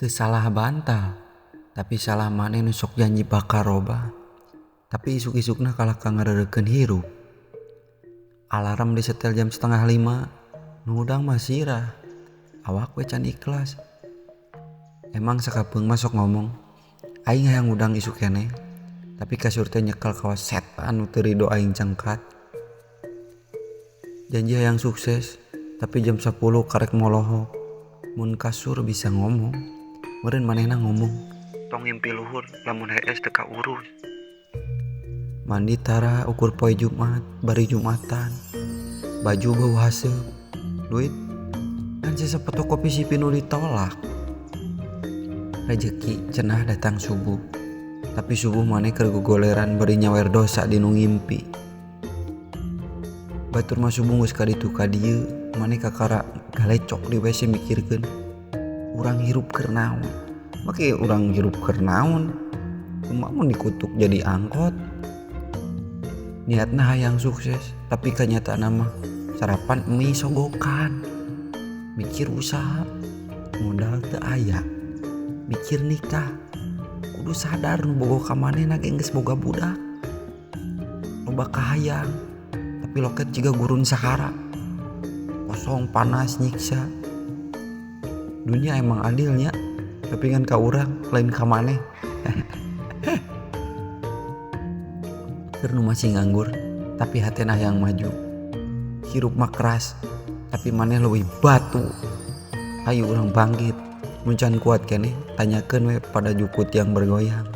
Teu salah bantal, tapi salah maneh nu sok janji bakal robah. Tapi isuk-isukna kalah ka ngareurekeun hirup. Alarm disetel jam 4.30, nu hudang mah sirah. Awak we can ikhlas. Emang sakapeung mah sok ngomong, aing hayang hudang isuk keneh. Tapi kasur teh nyekel kawas setan nu teu rido aing cengkat. Janji hayang sukses, tapi jam 10 karek molohok. Mun kasur bisa ngomong, meureun manehna ngomong, tong ngimpi luhur lamun hees teu kaurus. Mandi tara ukur poe Jumat, bari Jumatan. Baju bau haseup, duit kan sisa fotokopi CV nu ditolak. Rejeki cenah datang subuh, tapi subuh maneh keur gogoleran bari nyawer dosa dinu ngimpi. Batur mah subuh geus ka ditu ka dieu, maneh kakara galecok di WC mikirkeun urang hirup keur naon. Make urang hirup keur naon? Kumaha mun dikutuk jadi angkot? Niatna hayang sukses, tapi kanyataanna mah sarapan mie sogokan. Mikir usaha, modal teu aya. Mikir nikah, kudu sadar nu bogoh ka manehna ge geus boga budak. Loba kahayang, tapi loket jiga gurun Sahara. Kosong, panas, nyiksa. Dunia emang adilnya, tapi ngan ka urang lain ka maneh. Keur nu masih nganggur, tapi hatena hayang maju. Hirup mah keras, tapi maneh leuwih batu. Hayu urang bangkit, mun can kuat keneh tanyakeun we pada jukut yang bergoyang.